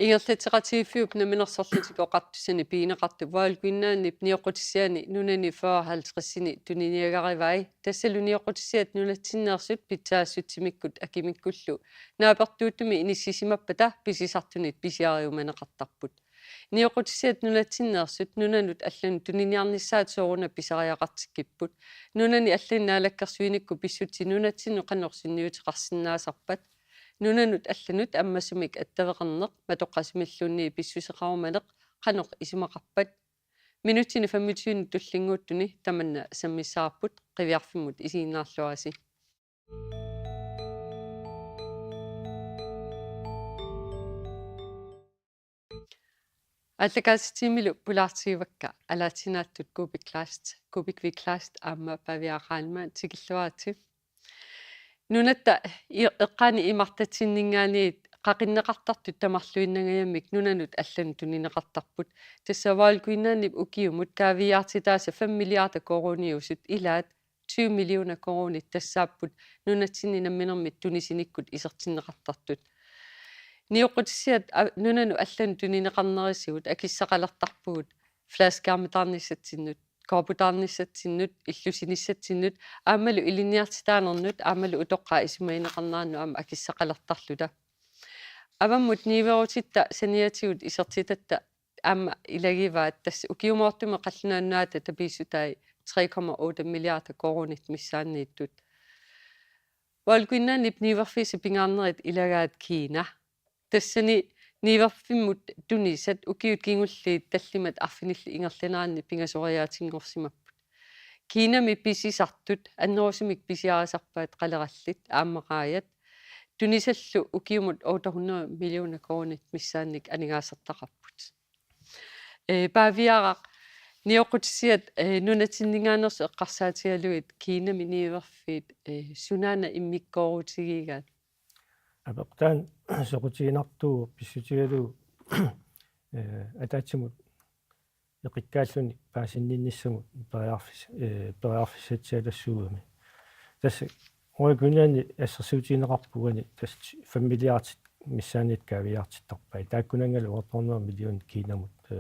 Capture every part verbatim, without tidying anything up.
Ingerlatseqatigiiffiup Namminersorlutik Oqartussanit pigineqartup Royal Greenlandip nioqqutissiani nunani fyrre halvtredsini tuniniagarivai. Tassalu nioqqutissiat nunatsinneersut pitsaassutsimikkut akimikkullu naapertuuttumi inissisimappata pisisartunit pisiariumaneqartarput. Nioqqutissiat nunatsinneersut nunanut allanut tuniniarnissaat sooruna pisariaqartikkipput. Nunani allani naalakkersuinikkut pissutsit nunatsinnut qanoq sunniuteqarsinnaasarpat. Nunanut allanut ammasumik attaveqarneq matoqqasumilluunniit pissuseqarumaneq qanoq isumaqarpat. Minutsini femogtyveni tullinnguuttuni tamanna sammissavarput, qiviarfimmut isiginnaarluarisi. Aallakaatitsivimmilu pulaartigivakka alaatsinaatut Kuupik Kleist, Kuupik V. Kleist aamma Pavia Heilmann, tikilluaritsi. Nunatta i-, eqqaani imartatsinninngaanniit qaqinneqartartut tamarluinnangajammik nunanut allanut tunineqartarput. Tassa Royal Greenlandip ukiumut kaaviiaartitaasa fem milliarder koruuniusut ilaat tyve millioner koruunit tassaapput nunatsinni namminermit tunisinikkut isertinneqartartut. Nioqqutissiat a-, nunanut allanut tunineqarnerisigut akissaqalertarpugut flaskearmitaarnissatsinnut, kooputaarnissatsinnut, illusinissatsinnut, aammalu ilinniartitaanermut, aammalu utoqqaat isumagineqarnerannut aamma akissaqalertarluta. Avammut niuerutitta saniatigut isertitatta aamma ilagivaat, tassa ukiumoortumik Qallunaat Nunaata tapiissutai tre komma otte milliarder koruunit missaanniittut. Royal Greenlandip niuerfiisa pingaarnerit ilagaat Kina. Tassani niuerfimmut tunisat ukiut kingulliit tallimat arfinillit ingerlaneranni pingasoriaatinngorsimapput. Kinami pisisartut annerusumik pisiarisarpaat qalerallit aamma raajat. Tunisallu ukiumut otte hundrede millioner koruunit missaannik aningaasartaqarput. Ee, Paaviaraq, nioqqutissiat, ee, nunatsinninngaanneersut eqqarsaatigalugit Kinami niuerfiit, ee, sunaana immikkoorutigigaat? Apeq taanna soqutiginartuuvoq pissutigalugu, ee, ataatsimut eqikkaalluni paasinninnissamut periarfis-, ee, periarfissatsialassuugami. Tassa Royal Greenlandi assersuutigineqarpoq uani tassa fem milliardit missaanniittut kaaviiaartittarpai. Taakkunanngalu otte hundrede millioner Kinamut, ee,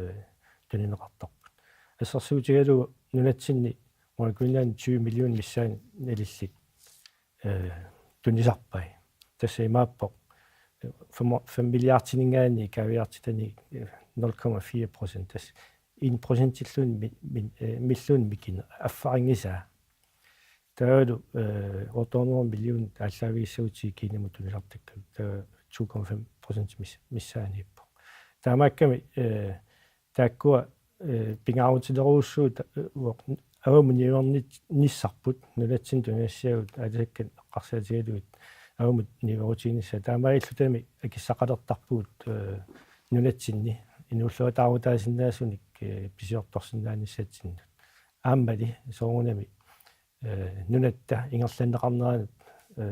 tunineqartarput. Assersuutigalugu nunatsinni Royal Greenlandi tyve millioner missaani nalillit, ee, tunisarpai. Tassa imaappoq, ee, fem, fem milliardininngaanniit kaaviiaartitani, ee, nul komma fire procent, tassa en procentilluunniit mi-, mi-, ee, milluunniit mikineq, affarinngisaa. Taavalu, ee, otte hundrede millioner aallaavigissagutsigu Kinamut tunisartakkagut, taava to komma fem procent mis-, missaaniippoq. Taamaakkami, ee, taakkua, ee, pingaarutilerujussuuvoq, ee, uoq, avammut niuernit-, nissarput, nunatsinni tunisassiagut aalisakkat eqqarsaatigalugit avammut niuerutiginissaat. Taamaalillutami akissaqalertarpugut, ee, nunatsinni inuulluataarutaasinnaasunik, ee, pisiortorsinnaanissatsinnut. Aammali soorunami, ee, nunatta ingerlanneqarneranut, ee,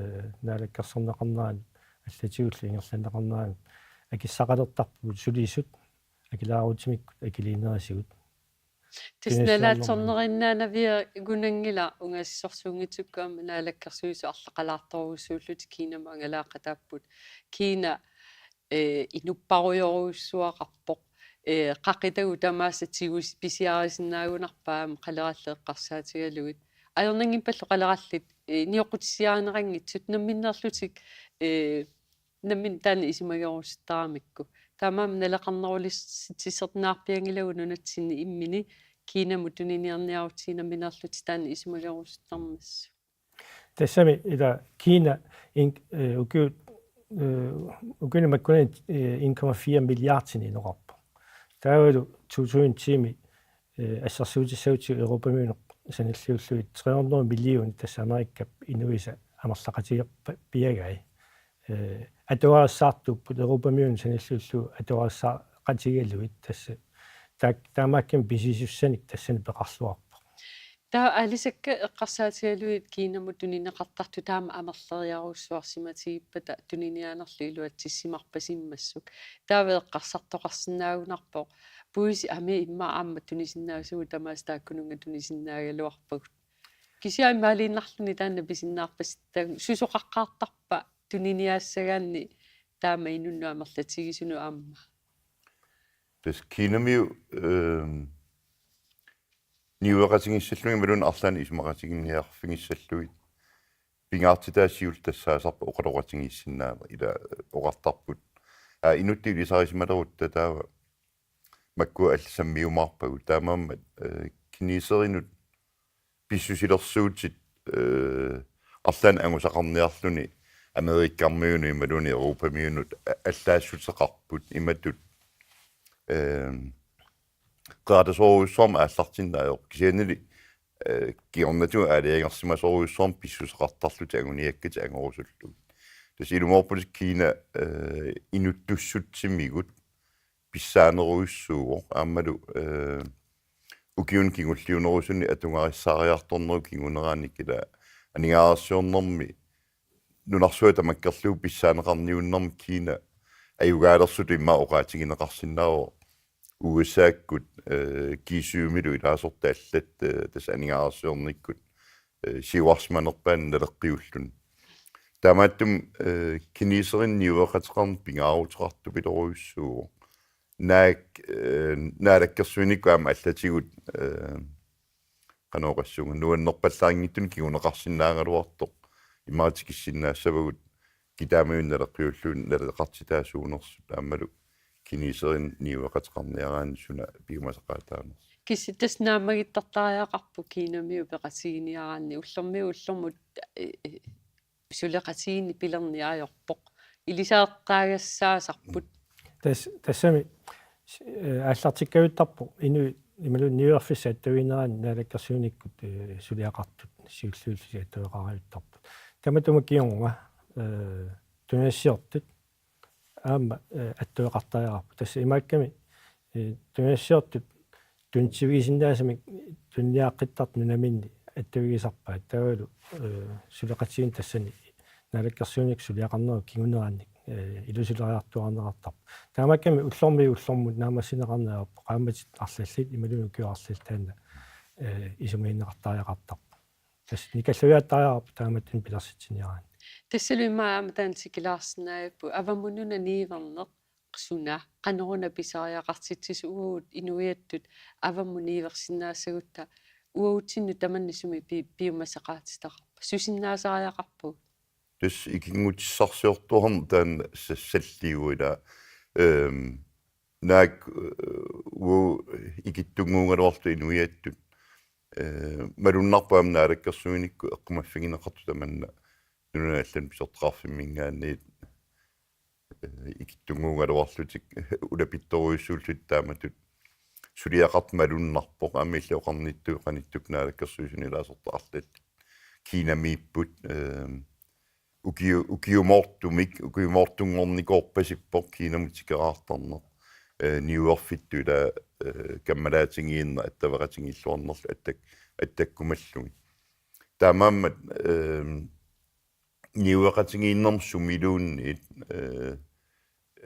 naalakkersorneqarneranut, allatigullu ingerlanneqarneranut akissaqalertarpugut sulisut akileraarutimikkut akiliinerisigut. Tassa nalaatsorneriinnaanaviagunanngilaq, ungasissorsuunngitsukkut aamma naalakkersuisut arlaqalaartorujussuullutik Kinamut angalaaqataapput. Kina, ee, inupparujorujussuaqarpoq. Ee, qaqitagut tamaasa tigus-, pisiarisinnaagunarpaa aamma qalerallit eqqarsaatigalugit. Ajornanngippallu qalerallit, ee, nioqqutissiarineqanngitsut namminneerlutik, ee, nammineq taanna isumagerusuttaramikku. Taamaammat naleqarnerulissutissarnaarpianngilagut nunatsinni immini Kinamut tuniniarniarutsigit nammineerlutik taanna isumagerusuttarmassuk. Tassami ila Kina in-, ee, ukiut, ee, ukiuni makkunani, ee, en komma fire milliardinik inoqarpoq. Taavalu to tusind ti-mi, ee, assersuutissagutsigu Europamiunut sanilliullugit tre hundrede millioner, tassa Amerikap inuisa amerlaqatigiippa-, piagai. Ee, atuarissaartuupput, Europamiunut sanilliullugu atuarissaaqatigalugit, tassa taak-, taamaakkami pisisussanik tassani peqarluarpoq. Taava aalisakkat eqqarsaatigalugit Kinamut tunineqartartut taama amerleriarujussuarsimatigippata tuniniaanerlu iluatsissimarpasimmassuk. Taava eqqarsartoqarsinnaagunarpoq: Puisit amii immaqa aamma tunisinnaasugut tamaasa taakkununnga tunisinnaagaluarpagut. Kisianni imaaliinnarluni taanna pisinnaarpasittarput, susoqaqqaartarpa tuniniaassagaanni taama inunnut amerlatigisunut aamma? Tassa Kinamiut, øhm, niueqatigiissallugit imaluunniit arlaannik isumaqatigiinniarfigissallugit pingaartitat siulleq tassaasarput oqaloqatigiissinnaaneq, ila oqartarput. Aa, inuttut ilisarisimalerutta taava makkua allat sammiumaarpagut, taamaammat, øh, kineserinut pissusilersuutit, øh, arlaannik angusaqarniarluni Amerikkarmiunut imaluunniit Europamiunut a-, allaassuteqarput imatut. Øhm, qeratasoorujussuarmik aallartinneq ajorput. Kisiannili, øh, kingornatigut aalajangersimasorujussuarmik pissuseqartarlutik anguniakkatik angorusullugit. Tassa ilumoorputit Kina, øh, inuttussutsimigut pissaanerujussuuvoq aammalu, øh, ukiuni kingulliunerusuni atugarissaariartornerup kinguneranik ila aningaasarsiornermi nunarsuaq tamakkerlugu pissaaneqarniunnermi Kina ajugaalersutut immaqa oqaatigineqarsinnaavoq U S A-kkut, øh, G syv-milu ilaasortat allat, øh, tassa aningaasarsiornikkut, øh, siuarsimanerpaat naleqqiulluni. Taamaattumik, øh, kineserinut niueqateqarneq pingaaruteqartupilorujussuuvoq. Naak, øh, naalakkersuinikkut aamma allatigut, øh, qanoq oqassaanga, nuannerpallaanngitsunik kinguneqarsinnaagaluartoq. Immaqa tikissinnaassavagut kitaamiut naleqqiullugit naleqartitat suunersut aammalu kineserinut niueqateqarniaraanni suna piumasaqaataanersoq. Kisianni tassa naammagittartariaqarpoq Kinamiut peqatiginiaraanni ullormiit ullormut, øh, øh, suleqatigiinneq pilerneq ajorpoq. Ilisaqqaagassaasarput. Tas-, tassami, s-, øh, aallartikkajuttarpoq inuit imaluunniit niuerfissat attaviginerani naalakkersuinikkut, øh, suliaqartut siulliullutik attaveqarajuttarput. Tamatuma kingorna, øh, tunassiortut aamma, øh, attaveqartariaqarput. Tassa imaakkami, øh, tunassiortut tunitsivigisinnaasumik tuniniaaqqittartut nunaminni attavigisarpaat. Taavalu, øh, suleqatigiinneq tassani naalakkersuinikkut suliaqarnerup kingunerannik, øh, ilusileriartuaarneqartarpoq. Taamaakkami ullormiit ullormut naammassineqarneq ajorpoq, qaammatit arlallit imaluunniit ukiut arlallit taanna, øh, isumagineqartariaqartarpoq. Tassa nikalluiaattariaqarpoq taamatut pilersitsiniaraanni. Tassalu immaqa aamma taanna tikilaarsinnaavippoq, avammut una niuerneq suna, qanoruna pisariaqartitsisoq, uagut inuiattut avammut niuersinnaassagutta uagutsinnut tamanna sumi pi-, piumasaqaatitaqarpa, susinnaasariaqarpagut? Tassa ikinngutissarsiortuarneq taanna sa-, salliuvoq ila, øhm, naak, øh, uagut ikittunnguugaluartut inuiattut, øh, malunnarpoq aamma naalakkersuinikkut eqqumaffigineqartut tamanna nunanut allanut pisortaqarfimminngaanniit, øh, ikittunnguugaluarlutik ulapittorujussuullutik taamatut suliaqartoq malunnarpoq, aamma illit oqarnittut qanittukkut naalakkersuisuni ilaasortat arlallit Kinamiipput, øh, ukiu-, ukiumoortumik, ukiumoortunngornikoorpasippoq Kinamut tikeraartarneq, øh, niuerfittut ila, øh, kammalaatigiinneq attaveqatigiilluarnerlu attak-, attakkumallugit. Taamaammat, øh, niueqatigiinnermut sumiluunniit, øh,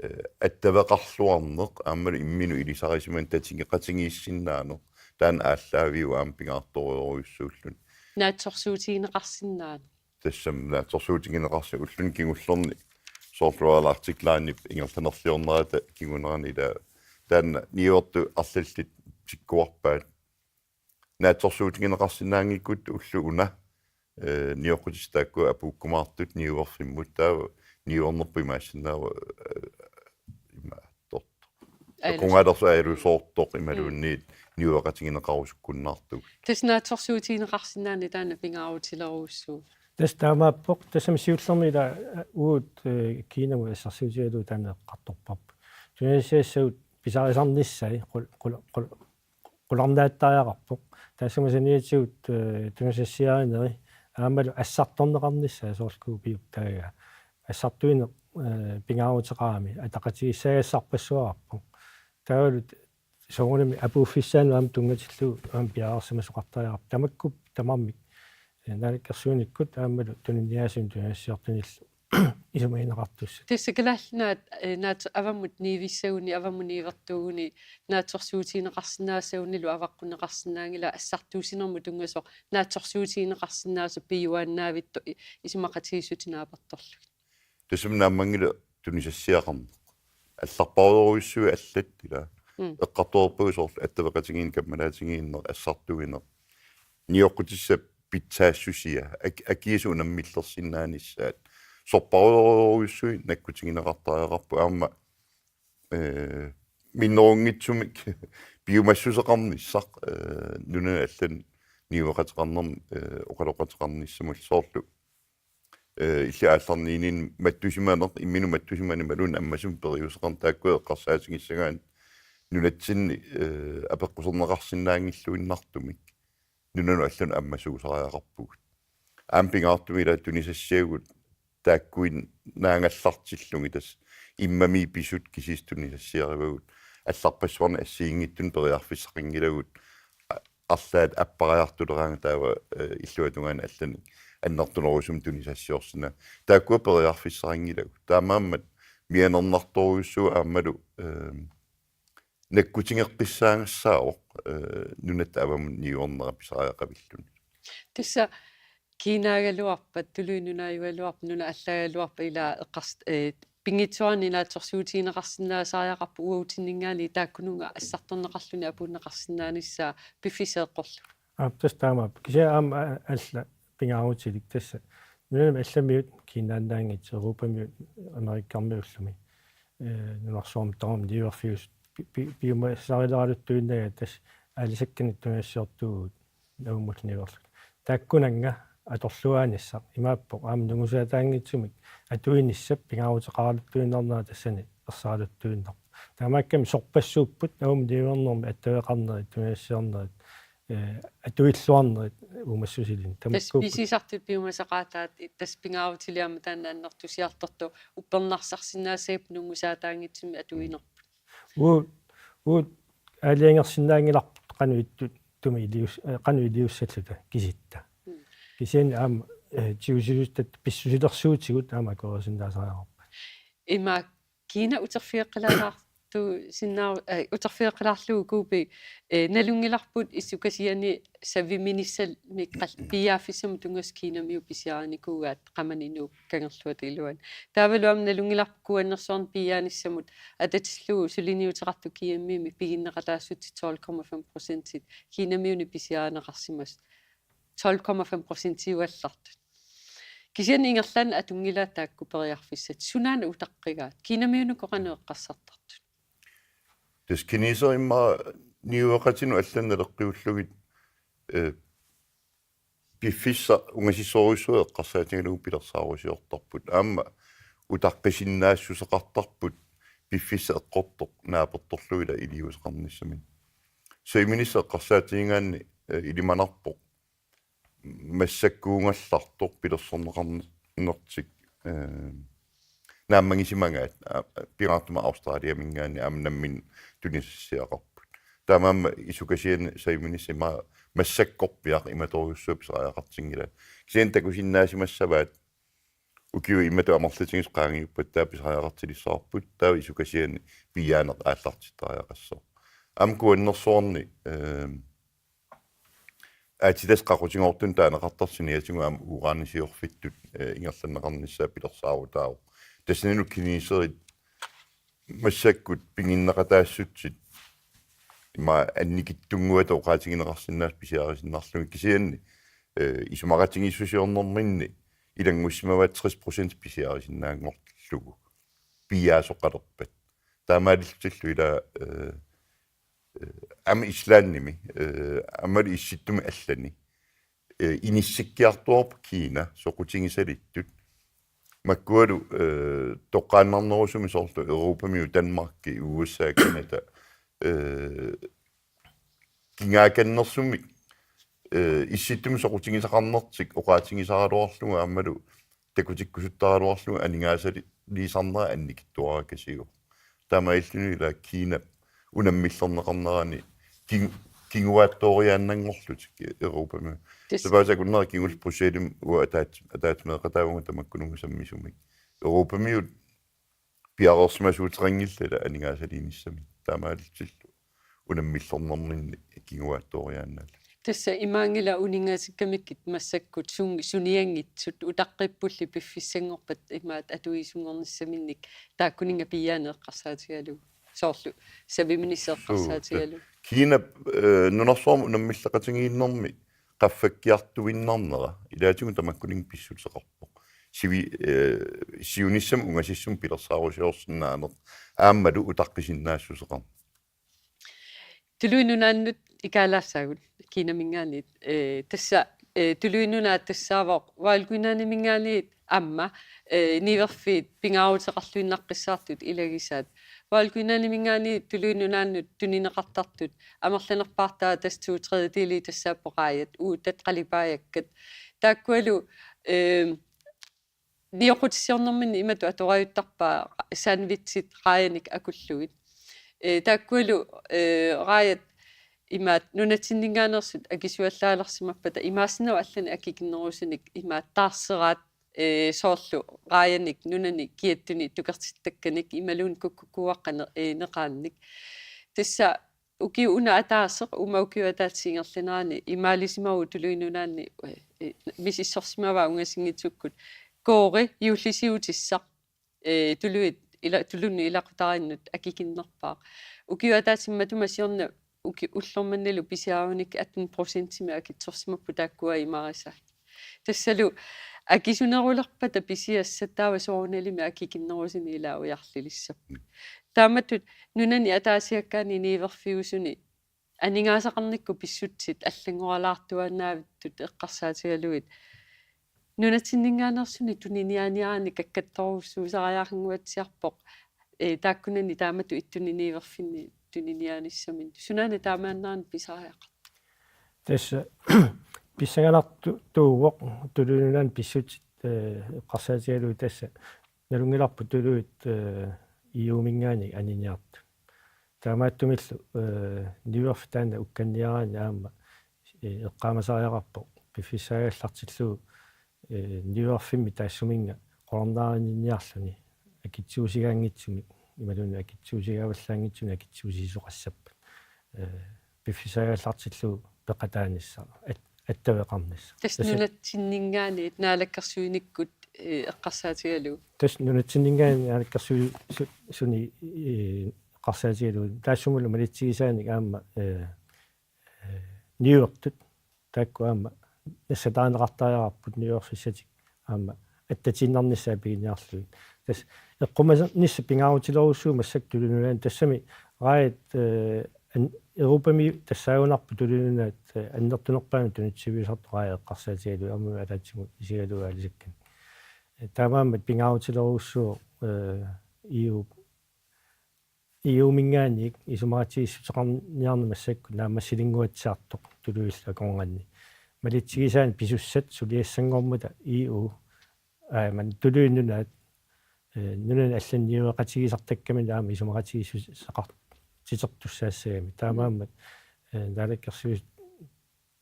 øh, attaveqarluarneq aammalu imminut ilisarisimaneq tatigeqatigiissinnaaneq taanna aallaaviuvoq aamma pingaartorujussuulluni. Naatsorsuutigineqarsinnaaneq. Tassami naatsorsuutigineqarsi-, ulluni kingullerni soorlu Arctic Line-ip ingerlanerliornerata kingunerani ila taanna niuertut arlallit tikkuarpaat. Naatsorsuutigineqarsinnaanngikkutta ulloq una, øh, nioqqutissat taakku apuukkumaartut niuerfimmut, taava niuernerput imaassinnaavoq, øh, imaattoq. Ailus-. Akungalersu ajalusoortoq imaluunniit, mm, niueqatigineqarusukkunnaartugut. Tassa naatsorsuutigineqarsinnaaneq taanna pingaarutilerujussuuvoq. Tassa taamaappoq, tassami siullermi ila, øh, uagut, øh, Kinamut assersuutigalugu taanna eqqartorparput. Tunassiassagut pisarisarnissai qul-, qul-, qul-, qularnaattariaqarpoq. Taassuma saniatigut, øh, tunasassiarineri aammalu assartorneqarnissaa soorlu Kuupiup taagaa. Assartuineq, øh, pingaaruteqarami ataqatigiissaagassarpassuaqarpoq. Taavalu soorunami apuuffissaanut aamma tunngatillugu aamma piareersimasoqartariaqarpoq. Tamakku tamarmik, øh, naalakkersuinikkut aammalu tuniniaasunut tunassiortunillu isumagineqartussat. Tassa Kalaallit Nunaat, øh, naat-, avammut niuissaguni, avammut niuertuuguni, naatsorsuutigineqarsinnaasagunilu avaqqunneqarsinnaanngilaq, assartuussinermut tunngasoq naatsorsuutigineqarsinnaasoq piuaannaavittoq i-, isumaqatigiissutit naapertorlugit. Tassami naammanngilaq tunisassiaqarneq. Allarparujussuit allat ila. Mm. Eqqartorpagut soorlu attaveqatigiinneq, kammalaatigiinneq, assartuineq, nioqqutissap pitsaassusia, ak-, akiisa unammillersinnaanissaat. Sorparujussuit nakkutigineqartariaqarput aamma, eh, minnerunngitsumik piumassuseqarnissaq, eh, nunanut allanut niueqateqarnermut, eh, oqaloqateqarnissamut soorlu, eh, illit aallarniininni mattusimaneq, imminut mattusimaneq imaluunniit ammasumik periuseqarneq taakku eqqarsaatigissagaanni nunatsinni, eh, apeqquserneqarsinnaanngilluinnartumik nunanut allanut ammasuusariaqarpugut. Aamma pingaartumik ila tunisassiagut taakkuinnaanngallartillugit, tassa immami pisut kisiisa tunisassiarivagut, allarpassuarnik assigiinngitsunik periarfissaqanngilagut, a-, arlaat appariartuleraangat taava, eh, illuatungaani allanik annertunerusumik tunisassiorsinnaaneq. Taakkua periarfissaqanngilagut. Taamaammat mianernartorujussuuvoq aammalu, eh, nakkutigeqqissaagassaavoq, eh, nunatta avammut niuernera pisariaqavilluni. Tassa Kiinaagaluarpat, tuluit nunaajugaluarpat, nunat allaagaluarpat ila eqqars-, eh, pinngitsoorani naatsorsuutigineqarsinnaasariaqarpoq uagutsinnit taakkununnga assartorneqarluni apuunneqarsinnaanissaa piffissaq eqqorlugu. Aap, tassa taamaappoq. Kisianni aamma a-, alla pingaarutilik tassa. Nunanut allamiut Kiinaannaanngitsut, Europamiut, Amerikkarmiut ullumi. Eh, nunarsuarmi tamarmi niuerfiusut pi-, pi-, piumasarileraluttuinnagaat tassa aalisakkanik tunisassiortuuvugut Naumullu niuerluni. Taakkunannga atorluaanissaq imaappoq aamma nungusaataanngitsumik atuinissap pingaaruteqaraluttuinnarnera tassani ersaraluttuinnarpoq. Taamaakkami sorpassuupput Naumut niuernermi attaveqarnerit, tunisassiornerit, eh, atuilluarnerit uumassusilinnik. Tassa tamakkuupput. Pisisartut piumasaqaataat, tassa pingaarutilik aamma taanna annertusiartortoq uppernarsarsinnaassagippoq nungusaataanngitsumik atuinerput. Uagut, uagut aalajangersinnaanngilarput qanoq ittumik ilius-, eh, qanoq iliussalluta kisitta. Mm. Kisianni aamma, eh, tigusisustat pissusilersuutigut aamma akuerisinnaasariaqarpat. Ima Kiina uterfigeqqilaartu sinnaa-, eh, uterfigeqqilaarlugu kuupi, eh, nalunngilarput issukasiani saviminissami qal-, piiaaffissamut tunngasut Kiinamiut pisiarinikuugaat qamani Nuup kangerluata iluani. Taavalu aamma nalunngilarput kuannersuarnik piiaanissamut atatillugu suliniuteqartoq G M-imi piginneqataassutsit tolv komma fem procentit Kiinamiuni pisiarineqarsimasut tolv komma fem procentiugallartut. Kisianni ingerlaannaq atunngilaat taakku periarfissat. Sunaana utaqqigaat? Kiinamiunukua qanoq eqqarsartartut? Tassa kineserit immaqa niueqatinut allanut naleqqiullugit, eh, piffissaq ungasissorujussuaq eqqarsaatigalugu pilersaarusiortarput. Aamma utaqqisinnaassuseqartarput piffissaq eqqortoq naapertorlugu ila iliuuseqarnissaminnik. Saviminissaq eqqarsaatigigaanni, eh, ilimanarpoq massakkuugallartoq pilersorneqarnertik, eh, naammagisimagaat, aa, pingaartumik Australiaminngaanniit aamma nammineq tunisassiaqarput. Taamaammat issukasiani saviminissaq ima massakkorpiaq imatorujussuaq pisariaqartinngilaat. Kisianni takusinnaasimassavaat ukiut imatut amerlatigisut qaangiuppata taava pisariaqartilissavarput, taava issukasiani piiaaneq aallartittariaqassaaq. Aamma kuannersuarni, eh, aatsitassat qaqutigoortunik taaneqartartut saniatigut aamma uranisiorfittut, eh, ingerlanneqarnissaa pilersaarutaavoq. Tassanilu kineserit massakkut piginneqataassutsit ima annikitsunnguata oqaatigineqarsinnaasut pisiarisinnarlugit kisianni, eh, isumaqatigiissusiornerminni ilanngussimavaat tres procent pisiarisinnaanngorlugu piiaasoqalerpat. Taamaalillutillu ila, eh, eh, aamma Islandimi, eh, aammalu Issittumi allani, eh, inissikkiartuaarput Kiina soqutigisalittut. Makkualu, eh, toqqaannarnerusumik soorlu Europamiut Danmarki, U S A, Canada, eh, kingaakannersumik, eh, Issittumi soqutigisaqarnertik oqaatigisaraluarlugu aammalu takutikkusuttaraluarlugu aningaasaliisarnera annikitsuarakasiuvoq. Taamaalilluni ila Kiinap unammillerneqarnerani kin-, kinguaattooriaannanngorlutik Europami. Tis- Tapaasaq akunnera kingulleq Bruxellesimut uanga ataat-, ataatsimeeqataavunga tamakkununnga sammisumik. Europamiut piareersimasuuteqanngillat ila aningaasaliinissamik. Taamaalillutillu unammillernerminni kinguaattooriaannaalluni. Tassa imaanngilaq uninngaasikkamikkit massakkut sun-, sunianngitsut utaqqippulli piffissanngorpat imaat atuisunngornissaminnik taakkuninnga piiaaneq eqqarsaatigalugu. soorlu saviminissaq eqqarsaatigalugu. Kina, eh, nunarsuarmi unammilleqatigiinnermi qaffakkiartuinnarnera ilaatigut tamakkuninnga pissuteqarpoq. Sivi, eh, siunissami ungasissumi pilersaarusiorsinnaaneq aammalu utaqqisinnaassuseqarneq. Tuluit Nunaannut ikaalaassaagut Kinaminngaanniit, eh, tassa, eh, Tuluit Nunaat tassaavoq Royal Greenlandiminngaanniit aamma, eh, niuerfiit pingaaruteqarluinnaqqissaartut ilagisaat. Royal Greenlandiminngaanniit Tuluit Nunaannut tunineqartartut amerlanerpaartaat tassa to tredjedeli tassaapput raajat, uutat qalipaajakkat. Taakkualu, eh, nioqqutissiornerminni imatut atorajuttarpaa sandwichit raajanik akullugit. Eh, taakkualu, eh, raajat imaat nunatsinninngaanneersut akisuallaalersimappata imaassinnaavoq allanik akikinnerusunik imaat taarseraat, eh, soorlu raajanik nunani kiattuni tukertittakkanik imaluunniit kukkukuaqqaneq, eh, neqaannik. Tassa ukiup una ataaseq, uuma ukiup ataatsip ingerlanerani imaalisimavoq Tuluit Nunaanni, eh, eh, misissorsimavaa ungasinngitsukkut koori juullisiutissaq, eh, tuluit ila-, tulunnut ilaqutariinnut akikinnerpaaq. Ukiup ataatsip matuma siorna uki-, ullormannalu pisiarinikkut atten procentimik akitsorsimapput taakkua imarisaat. Tassalu akisunerulerpata pisiassat taava soorunalimi akikinnerusunik ilaa ujarlilissapput. Taamatut nunani ataasiakkaani niuerfiusuni aningaasaqarnikkut pissutsit allanngoralaartuaannaavittut eqqarsaatigalugit nunatsinninngaanneersunik tuniniaaniaraanni kakkattorujussuusariaqannguatsiarpoq, eh, taakkunani taamatut ittunik niuerfinnik tuniniaanissaminnik. Sunaana taamaannerani pisariaqartoq? Tassa pissanganartuuvoq Tuluit Nunaanni pissutsit, eh, eqqarsaatigalugit tassa nalunngilarput tuluit, eh, E U-minngaanniit aniniartut. Taamaattumillu, eh, niuerfik taanna ukkanniaraanni aamma, eh, eqqaamasariaqarpoq piffissaagallartillugu, eh, niuerfimmi taassuminnga qularnaarinninniarluni akitsuusigaanngitsumik imaluunniit akitsuusigaavallaanngitsumik akitsuusisoqassappat. Eh, piffissaagallartillugu peqataanissaq, at-, attaveqarnissaq. Tassa nunatsinninngaanniit naalakkersuinikkut, eh, eqqarsaatigalugu. Tassa nunatsinninngaanniit naalakkersuisuni, eh, eqqarsaatigalugu. Taassumalu malitsigisaanik aamma, eh, eh, niuertut. Taakku aamma nassataaneqartariaqarput niuerfissatik aamma attatiinnarnissaat piginiarlugit. Tassa eqqumanissaq pingaarutilerujussuuvoq massakkut Tuluit Nunaanni, tassami raajat, eh, an-, Europami tassaagunarpoq Tuluit Nunaat, eh, annertunerpaamik tunitsiviusartoq raajat eqqarsaatigalugu aamma ataatsimut isigalugu aalisakkanik. Eh, taamaammat pingaarutilerujussuuvoq, eh, E U E U-minngaanniit isumaqatigiissuteqarniarneq massakkut naammassilinnguatsiartoq tuluillu akornanni. Malitsigisaanik pisussat suliassanngormata E U, aa, man Tuluit Nunaat, eh, nunani allani niueqatigisartakkaminut aamma isumaqatigiissuseqartitertussaassagami. Taamaammat, eh, naalakkersuis-,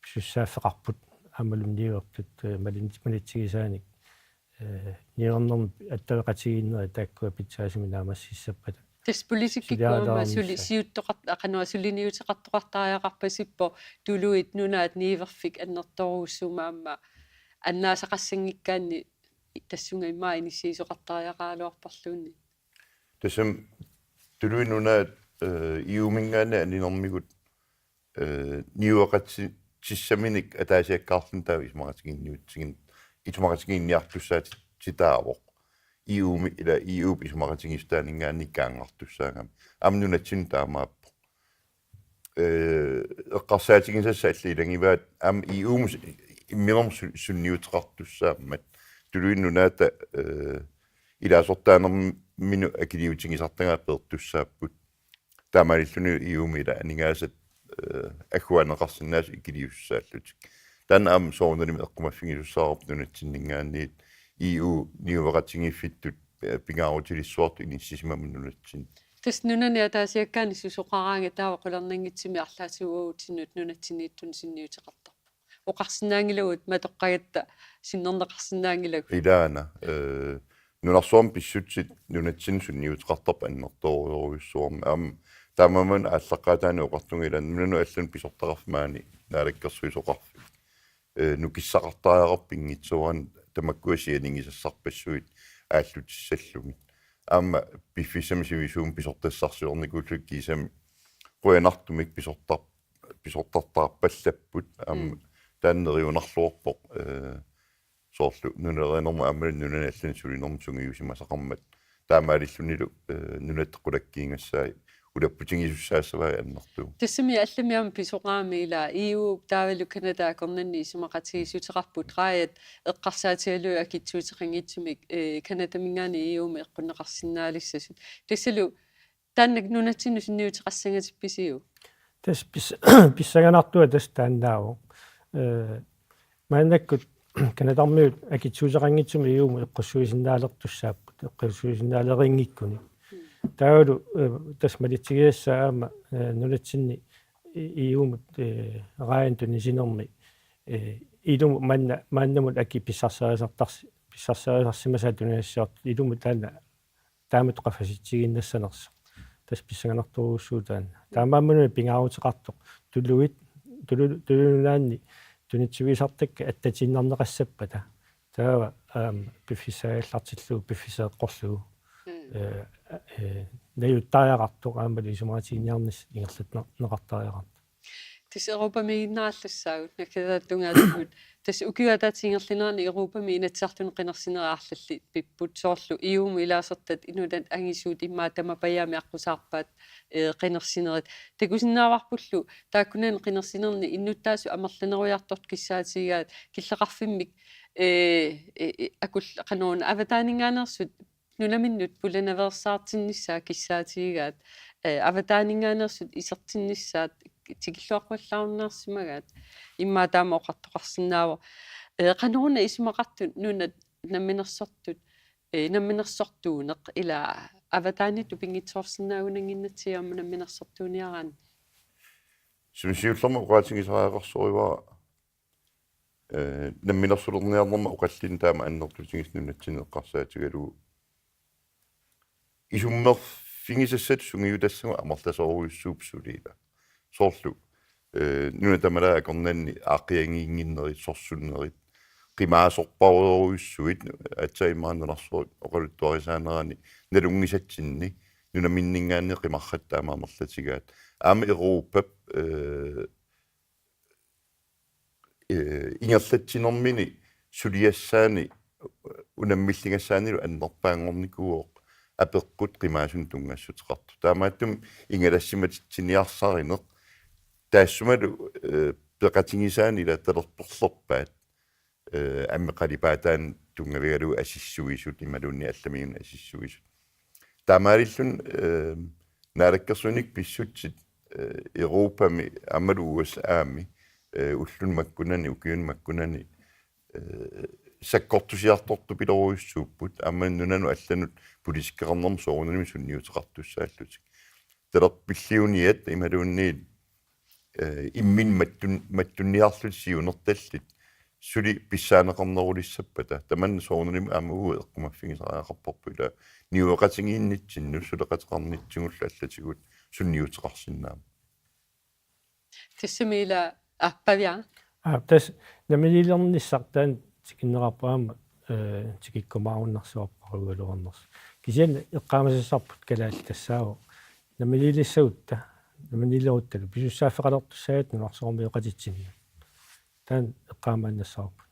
-sussaaffeqarput aammalu niuertut, eh, malin-, malitsigisaanik, eh, niuernermi attaveqatigiinnerit taakkua pitsaasumik naammassissappata. Tassa politikkikkut aamma suli-, siuttoqart-, aa, qanoq suliniuteqartoqartariaqarpasippoq Tuluit Nunaat niuerfik annertoorujussuummat aamma annaasaqassanngikkaanni tassunga immaqa inissiisoqartariaqaraluarparluunniit. Tassami Tuluit Nunaat, eh, E U-minngaanniit aninermigut, eh, niueqatissaminik ataasiakkaarluni taava isumaqatigiinniutsigin-, isumaqatigiinniartussaatitaavoq. E U-mi ila E U-p isumaqatigiissutaaninngaanniit kaangartussaagami. Aamma nunatsinni taamaappoq. Eh, eqqarsaatigisassat allat ilagivaat aamma E U-mut imminermut su-, sunniuteqartussaammat Tuluit Nunaata, eh, ilaasortaanerminut akiliutigisartagaat peertussaapput. Taamaalilluni E U-mi ila aningaasat, eh, agguaanneqarsinnaasut ikiliussaallutik. Taanna aamma soorunalimi eqqumaffigisussaavoq nunatsinninngaanniit E U niueqatigiiffittut, eh, pingaarutilissuartut inissisimammat nunatsinni. Tassa nunani ataasiakkaani susoqaraangat taava qularnanngitsumik arlaatigut uagutsinnut nunatsinniittunut sunniuteqartarpoq. Oqarsinnaanngilagut matoqqagatta sinnerneqarsinnaanngilagut. Ilaana, eh, nunarsuarmi pissutsit nunatsinni sunniuteqartarput annertoorujorujussuarmik. Aamma taamaammat aallaqqaataani oqartunga ilaanni nunanut allanut pisortaqarfik maani naalakkersuisoqarfik. Eh, nukissaqartariaqarpoq pinngitsoorani tamakkua sianigisassarpassuit aallutissallugit. Aamma piffissami sivisuumi pisortassarsiornikuullutik kiisami qujanartumik pisortar-, pisortartaarpallapput. Aamma Mm. taanna neriunarluarpoq, eh, soorlu nunalerinermut aammalu nunani allani sulinermut sungiusimasaqarmat. Taamaalillunilu, eh, nunatta qulakkiigassaat ulapputigisussaassagai annertuumik. Tassami allami aamma pisoqarami ila E U taavalu Canada akornanni isumaqatigiissuteqarput raajat eqqarsaatigalugit akitsuuteqanngitsumik, eh, Canadaminngaanniit E U-mi eqqunneqarsinnaalissasut. Tassalu taanna nunatsinnut sunniuteqassangatippisiuk? Tassa pis-, pissanganartua tassa taannaavoq. Eh, maannakkut Canadarmiut akitsuuteqanngitsumik E U-mut eqqussuisinnaalertussaapput, eqqussuisinnaalerinngikkuni. Taavalu, eh, tassa malitsigisassaq aamma, eh, nunatsinni E U-mut, eh, raajanut tunisinermi, eh, ilumut maanna, maannamut akit pissarserisartars-, pissarserisarsimasaat tunisassiortut ilumut taanna taamatut qaffasitsigiinnassanersoq. Tassa pissanganartorujussuuvoq taanna. Taamaammat una pingaaruteqartoq. Tuluit, tulu-, Tuluit Nunaanni tunitsivigisartakkat attatiinnarneqassappata. Taava, aamma, piffissaagallartillugu, piffissaq eqqorlugu. Mm. Eh, eh, najuuttariaqartoq aammalu isumaqatiginiarnissaq ingerlatne-, neqartariaqartoq. Tassa Europamiiginnarallassaagut, naggataata tungaatigut. Tassa ukiup ataatsip ingerlanerani Europami Inatsisartuni qinersinerit arlallit pipput soorlu E U-mut ilaasortat inunnut angisuut immaqa tamapajaami aqqusaarpaat, eh, qinersinerit. Takusinnaavarpullu taakkunani qinersinerni innuttaasut amerlanerujartortut kissaatigigaat killeqarfimmik, eh, eh, eh, akul-, qanoruna avataaninngaanneersut nunaminnut pulanaveersaartinnissaat kissaatigigaat, eh, avataaninngaanneersut isertinnissaat tikilluaqquallaarunnaarsimagaat. Immaqa taama oqartoqarsinnaavoq. Eh, qanoruna isumaqartut nunat namminersortut, eh, namminersortuuneq ila avataaniittut pinngitsoorsinnaagunannginnatsigu aamma namminersortuuniaraanni? Sumi siullermik oqaatigisariaqarsorivara, eh, namminersulerniarnerma oqallinneq taama annertutigisoq nunatsinni eqqarsaatigalugu. Isummerfigisassat sungiutassagut amerlasoorujussuupput suli ila. Soorlu, eh, nunat tamalaat akornanni aaqqiagiinnginnerit, sorsunnerit, qimaasorparujussuit, aatsaat immaqa nunarsuaq oqaluttuarisaanerani nalunngisatsinni, nunaminninngaanniit qimarrat taama amerlatigaat. Aamma Europap, eh, eh, ingerlatsinermini suliassaani unammilligassaanilu annerpaanngornikuuvoq apeqqut qimaasunik tunngassuteqartut. Taamaattumik ingalassimatitsiiniarsarineq taassumalu, eh, peqatigisaani ila talerperlerpaat, eh, aamma qalipaataanut tunngavigalugu asissuisut imaluunniit allamiunut asissuisut. Taamaalilluni, eh, naalakkersuinikkut pissutsit, eh, Europami aammalu U S A-mi, eh, ulluni makkunani, ukiuni makkunani, eh, sakkortusiartortupilorujussuupput, aamma nunanut allanut politikkeqarnermut soorunalimi sunniuteqartussaallutik. Talerpilliuniat imaluunniit, eh, imminnut mattun-, mattunniarlutik siunertallit suli pissaaneqarnerulissappata. Tamanna soorunalimi aamma uagut eqqumaffigisariaqarparput ila niueqatigiinnitsinnut suleqateqarnitsigullu allatigut sunniuteqarsinnaammat. Tassami ila aappavia. Aa, tassa namminiilernissaq taanna tikinneqarpoq aamma, eh, tikikkumaarunarsuarput oqalugaluarnersoq. Kisianni eqqaamasassarput kalaallit tassaavoq namminiilissagutta, namminiileruttalu pisussaaffeqalertussaagatta nunarsuarmioqatitsinnut. Taanna eqqaamaannassavarput.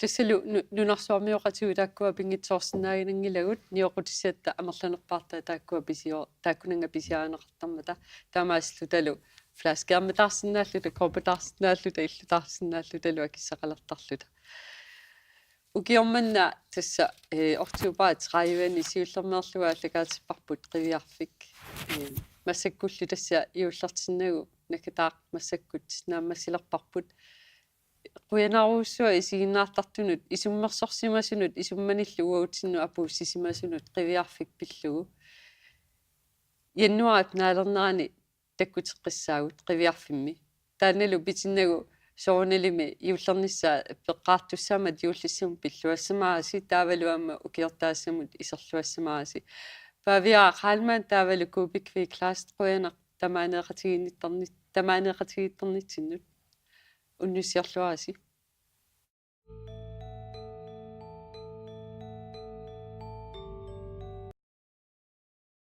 Tassalu nu-, nunarsuarmioqatigut taakkua pinngitsoorsinnaaginanngilagut nioqqutissatta amerlanerpaartaat taakkua pisio-, taakkunannga pisiarineqartarmata taamaasilluta flaskiarmitaarsinnaalluta, koppitaarsinnaalluta, illutaarsinnaallutalu akissaqalertarluta. Ukioq manna tassa, eh, oktoberip tredive-ani siullermeerlunga aallakaatipparput Qiviarfik. Eh, massakkullu tassa juullertinnagu naggataaq massakkut naammassilerparput. Qujanarujussuaq isiginnaartartunut, isummersorsimasunut, isummanillu uagutsinnut apuussisimasunut Qiviarfik pillugu. Januaarip naalernerani takkuteqqissaagut Qiviarfimmi. Taannalu pitinnagu soorunalimi juullernissaa peqqaartussaammat juullissamut pilluassamaarasi taavalu aamma ukiortaassamut iserluassamaarasi. Pavia Heilmann taavalu Kubik V Class qujanaq tamaaneeqatigiinnittarni-, tamaaneeqatigiittarnitsinnut. Unnussiorluarisi.